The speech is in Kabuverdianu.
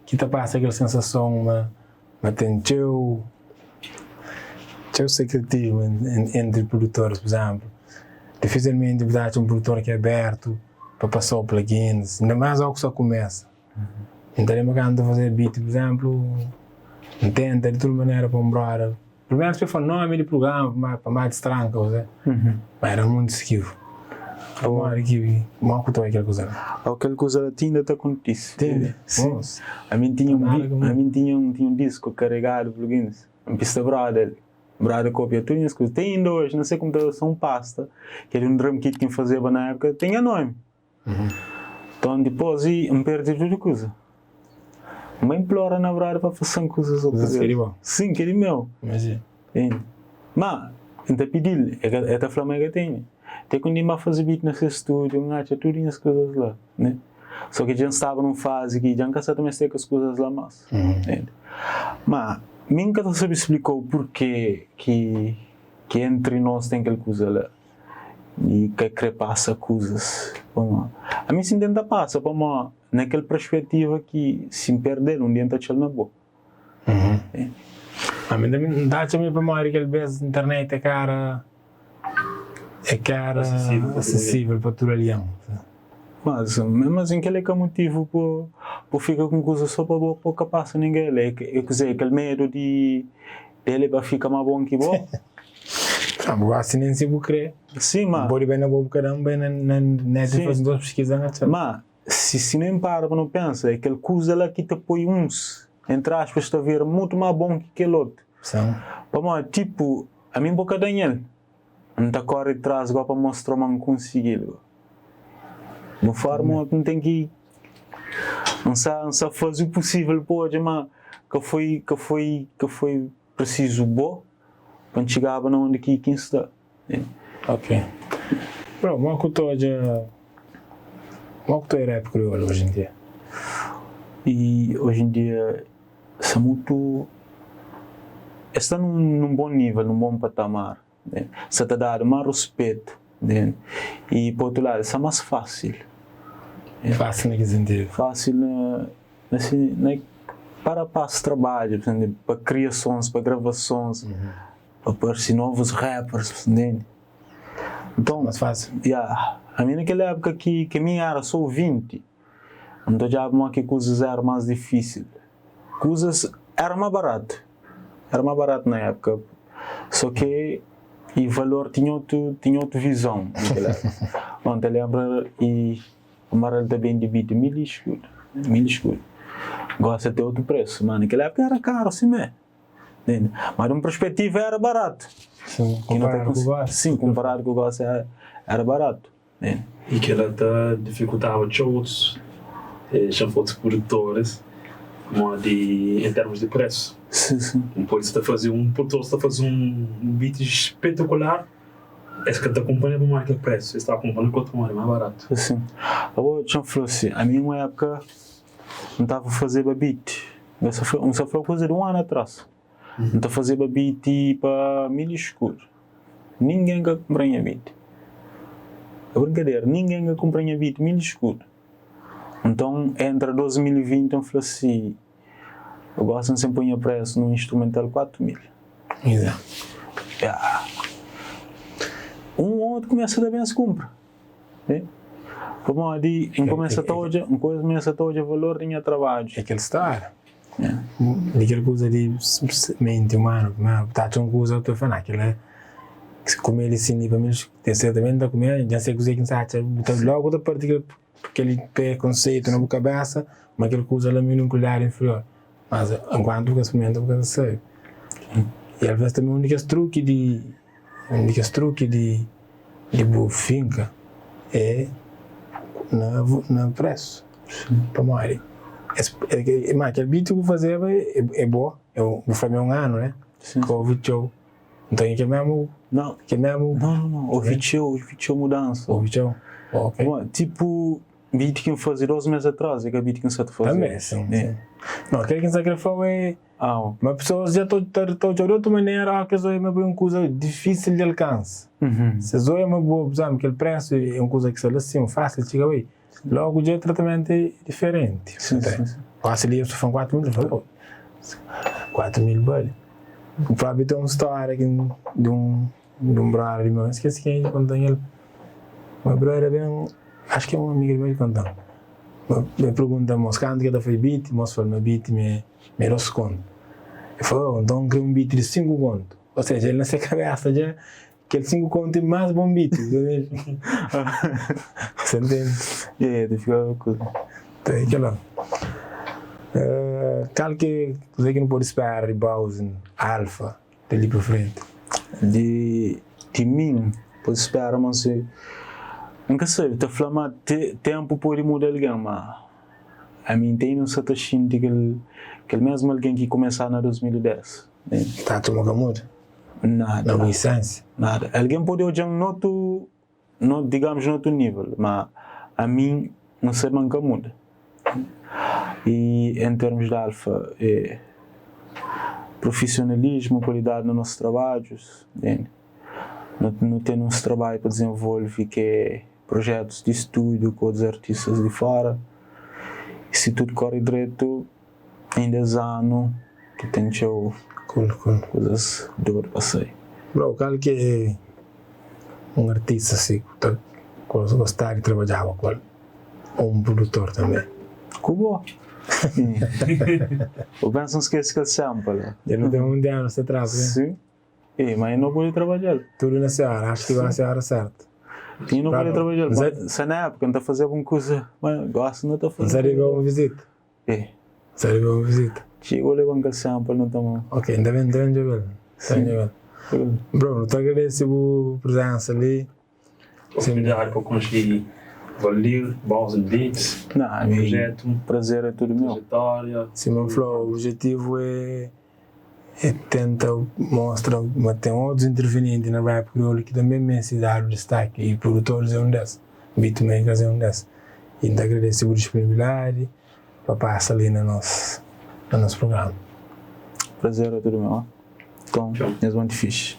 ki ta pasa kel sensason ma ma ten txeu txeu sekretismu entri produtoris. Pur izénplu, difisilmenti bu ta atxa un produtor ki é abertu pa pasa-u plugins, inda más óki bu sta kumesa. N ta lenbra kantu N ta fazeba beat, pur izénplu, N tenta di tudu manera pa un brother, primeru es fla nomi di prugrama pa N ba distranka kuzê, ma éra monti skivu. Pamodi ki mo ku ta bai kel kuza la? Ó kel kuza la ti inda ta kontise. Ti inda? Sin. Ami N tinha un ami N tinha un tinha un disku karegadu plugins, N pista brother, brother kopia tudu nhas kuza. Ti inda oji na se konputador sta un pasta ki é di un drum kit ki N fazeba na épuka, ten nha nomi. Nton dipôs i N perde tudu kuza. N bai nplora na brother pa fase-m kuzas otu Kuzas ki é di bês. bo. Sin, ki é di meu. Imajina. Entende? Ma, N ta pidi-l, e ka, e ta fla ma e ka tene. Te ku un dia N ba faze beat na se stúdiu, N atxa tudu nhas kuzas la, ne? Sô ki dja N staba nun fazi ki dja N ka sa ta meste kes kuzas la más. Entende? Ma, mi N ka ta sabe splika-u purke ki, ki entri nos ten kel kuza la. I ka kre pasa kuzas pamodi ami si N tenta pasa pamodi na kel perspetiva ki si N perdel un dia N ta atxal na bo. Ami tanbe N ta atxa ma é pamodi kel bes internet é ka era é ka era asesível pa tudu algen. Mas mesmu asin kel é ka motivu pa bu fika ku un kuza so pa bo pa ka pasa ningen el é kuzê kel medu di El é pa fika ma bon ki bo. Ah, bu gosta nen si bu kre. Sim, ma. Bu pode bai na bo bu kada un bai na na net e faze dos piskiza na txeu. Ma si si no inpara pa no pensa é kel kuza la ki ta poi uns entre aspas ta vira mutu ma bon ki kel otu. Sim. Pamodi tipu ami bo ka da nhel. N ta kore tras go pa mostra ma N konsigi-l go. Di un forma o otu N ten ki N sa N sa faze o pusível pa odja ma ka foi ka foi ka foi prisizu bo pa N txigaba na undi ki ki N sta. Ok. Bro, mo ku ta odja mo ku ta odja rap kriolu oji en dia? I oji en dia sta mutu es sta nun nun bon nível, nun bon patamar. Sta ta dadu más ruspetu i pa otu ladu sta más fásil. Fásil na ki sentidu? Fásil na na na pa rapaz trabadja, pa kriasons, pa gravasons, pa parse novus rappers, ntende? Nton, Más fásil. Ya, ami na kel épuka ki ki mi éra sô ouvinti, N ta odjaba modi ki kuzas éra más difísil. Kuzas éra más baratu. Era más baratu na época, só ke e valor tinha otu tinha otu visão na kel época. Bom, ta lembra e Amaral ta bende beat mil escudo, mil escudo. Gosi el ten otu preço, ma na kel época era caro simé, entende? Ma di un perspetiva era barato. Sim, comparado ku gosi. Sim, comparado ku gosi era barato. I kel-la ta difikultaba txeu otus otus produtoris pamodi en termus di presu. Un pode sta faze un produtor sta faze un beat spetakular es ka ta kunpanha pamodi kel presu, es ta kunpanha ku otu pamodi é más baratu. Sim. Abo txeu fla si, ami un époka N tava fazeba beat, N sa fla kuza di un anu atras, N ta fazeba beat pa milhu skuru. Ningen ka kunpra nha beat. É brinkadera, ningen ka kunpra nha beat, mil eskudu. Nton, entra 2020, N fla si, gosi N sen poi nha presu nun instrumental 4000. Ya. Un otu kumesa ta ben es kunpra. Pamodi N kumesa ta odja, N kumesa ta odja valor di nha trabadju. É kel stória. Di kel kuza di menti umanu, ma bu ta atxa un kuza bu ta fla, na kila si kume li sin li pa mi ten sertamenti ta kume, dja N sai kuze ki N sa atxa, bu ta logu ta parti kel kel prekonseitu na bu kabesa ma kel kuza la mi nun kualidadi inferior, mas enkuantu bu ka sprimenta bu ka ta sabe. I alves tanbe un di kes truki di un di kes truki di di bu finka é na na presu. Pamodi es ma kel beat ki bu fazeba é bo, bu fla mi é un anu né? Ka ovi txeu. Nton é kel memu Não. kel memu. Não, não, não. Ovi txeu, ovi txeu mudansa. Ovi txeu? Ok. Bom, tipo, beat ki N faze dos mês atrás é ka beat ki N sa ta faze Tanbe, sim, sim. Não, kel ki N sa kre fla-u é ma pesoas dja ta ta odja-u di otu manera, ó kes oia ma bo é un kuza difísil di alkansa. Si es oia ma bo, pur izénplu, kel presu é un kuza ki sta la sin, fásil txiga bai. Logu dja tratamentu é diferenti. Sim, sim, sim. Gosi li es fla-m 4 mil, N fla, oh, 4 mil bali. N propi ten un stória ki di un di un brother di meu, N skese kenha ki konta-m el, ma brother ben, acho ki é un amigu di meu ki konta-m, ma el pergunta mos kantu ki el ta fai beat, mos fla-l ma beat mi é 2 kontu. El fla, oh, nton N kre un beat di 5 kontu. Ou seja, el na se kabesa dja Kel 5 kontu é más bon beat, Você ntende? Yeah, yeah, ta fika kuza. Então é kela. Uh, kal ki kuze ki nu pode spera di Bowzen Alpha di li pa frenti? Di, di min, pode spera ma se, N ka sabe, ta fla ma te, tempu pode muda algen, ma ami N ta sa ta xinti kel, kel mesmu algen ki kumesa na 2010. Ta txoma ka muda? Nada. Na bu isensia? Nada. Algen pode odja-m notu, no, digamos, notu nível, ma ami N sabe ma N ka muda. E en termus di Alfa, é profisionalismu, kualidadi na nos trabadjus, entende? Nu, nu ten uns trabadju pa dizenvolve ki é projetus di studiu ku otus artistas di fora. E si tudu kore dretu, Inda es anu ki ten txeu Cool, cool. kuzas dodu pa sai. Bro, kal ki é un artista si ku ta gostaba di trabadjaba ku el? Ou un produtor tanbe? Ku bo. Bu pensa N skese kel sample la? Dja nu ten monti anus ta tras, ne? Si. Ê, ma N no pode trabadja-l. Tudu na se ora, acho ki ba na se ora sertu. N no pode trabadja-l. Se na époka N ta fazeba un kuza, ma gosi N no ta faze. N sa debe un vizita. E. Sa debe un vizita. Txiga leba-m kel sample nu ta ma. Ok, N ta ben, N ta ben djobe-l. N ta ben djobe-l. Bro, nu ta agradese bu prezensa li. Oportunidadi pa konxe Valdir, Bowsen Beats, Na, mi, projetu, prazer é tudu meu. trajetória. Sima N fla, objetivu é é tenta mostra ma ten otus intervenienti na rap kriolu ki tanbe meste dadu distaki y produtoris é un des, beatmakers é un des. Y N ta agradese bu disponibilidadi pa pasa li na nos na nos prugrama. Prazer é tudu meu. Nton, nhas monti fixi.